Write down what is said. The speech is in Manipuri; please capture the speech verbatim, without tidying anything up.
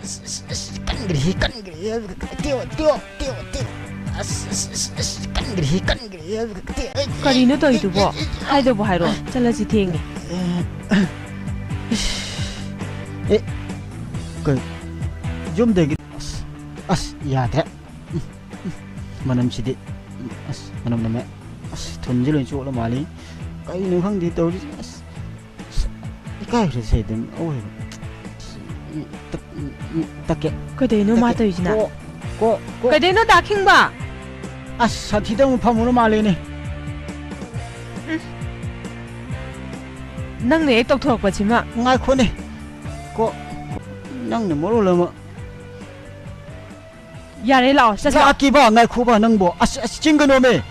ꯑꯁ, ꯑꯁ, ꯑꯁ, ꯀꯟꯈ꯭ꯔꯦꯍꯦ, ꯀꯟꯈ꯭ꯔꯦꯍꯦ꯫ ꯇꯦꯛꯑꯣ, ꯇꯦꯛꯑꯣ, ꯇꯦꯛꯑꯣ, ꯇꯦꯛꯑꯣ꯫ ꯑꯁ, ꯑꯁ, ꯑꯁ, ꯑꯁ, ꯀꯟꯈ꯭ꯔꯦꯍꯦ, ꯀꯟꯈ꯭ꯔꯦꯍꯦ꯫ ꯇꯦꯛꯑꯣ, ꯑꯩ, ꯀꯔꯤꯅꯣ ꯑꯩ, ꯇꯧꯔꯤꯗꯨꯕꯣ? ꯑꯩ, ꯑꯩ, ꯑꯩ꯫ ꯍꯥꯏꯗꯧꯕ ꯍꯥꯏꯔꯣ꯫ ꯆꯠꯂꯁꯤ, ꯊꯦꯡꯉꯦ꯫ ꯑꯦ, ꯀꯩ, ꯌꯨꯝꯗꯒꯤ, ꯑꯁ, ꯑꯁ, ꯌꯥꯗ꯭ꯔꯦ꯫ ꯎꯝ, ꯎꯝ, ꯃꯅꯝꯁꯤꯗꯤ, ꯎꯝ, ꯑꯁ, ꯃꯅꯝ ꯅꯝꯃꯦ꯫ ꯑꯁ, ꯊꯨꯟꯁꯤ ꯂꯣꯏ ꯆꯣꯠꯂ ꯃꯥꯜꯂꯤ꯫ ꯀꯩꯅꯣ ꯈꯪꯗꯦ ꯇꯧꯔꯤꯁꯦ꯫ ꯑꯁ, ꯑꯁ, ꯏꯀꯥꯏꯈ꯭ꯔꯦ ꯁꯦ ꯑꯗꯨꯝ ꯑꯣꯏꯕ꯫ ꯑꯁ, ꯎꯝ, ꯇꯛ-, ꯎꯝ, ꯎꯝ, ꯇꯛꯀꯦ꯫ ꯀꯩꯗꯧꯅꯣ ꯃꯥ ꯇꯛꯀꯦ꯫ ꯇꯧꯔꯤꯁꯤꯅ? ꯀꯣ, ꯀꯣ, ꯀꯣ꯫ ꯀꯩꯗꯧꯅꯣ ꯗꯥ ꯈꯤꯡꯕ? ꯑꯁ, ꯁꯥꯊꯤꯗ ꯑꯃꯨꯛ ꯐꯝꯃꯨꯔ ꯃꯥꯜꯂꯦꯅꯦ꯫ ꯎꯝ꯫ ꯅꯪꯅ ꯍꯦꯛ ꯇꯧꯊꯣꯔꯛꯄꯁꯤꯃ꯫ ꯉꯥꯏꯈꯣꯅꯦ꯫ ꯀꯣ, ꯅꯪꯅ ꯃꯔꯣꯜ ꯑꯃ꯫ ꯌꯥꯔꯦ, ꯂꯥꯛꯑꯣ, ꯆꯠꯁꯤ ꯂꯥꯛꯑꯣ꯫ ꯂꯥꯛꯀꯦꯕ, ꯉꯥꯏꯈꯣꯕ ꯅꯪꯕꯣ꯫ ꯑꯁ, ꯑꯁ, ꯆꯤꯡꯒꯅꯣꯃꯦ꯫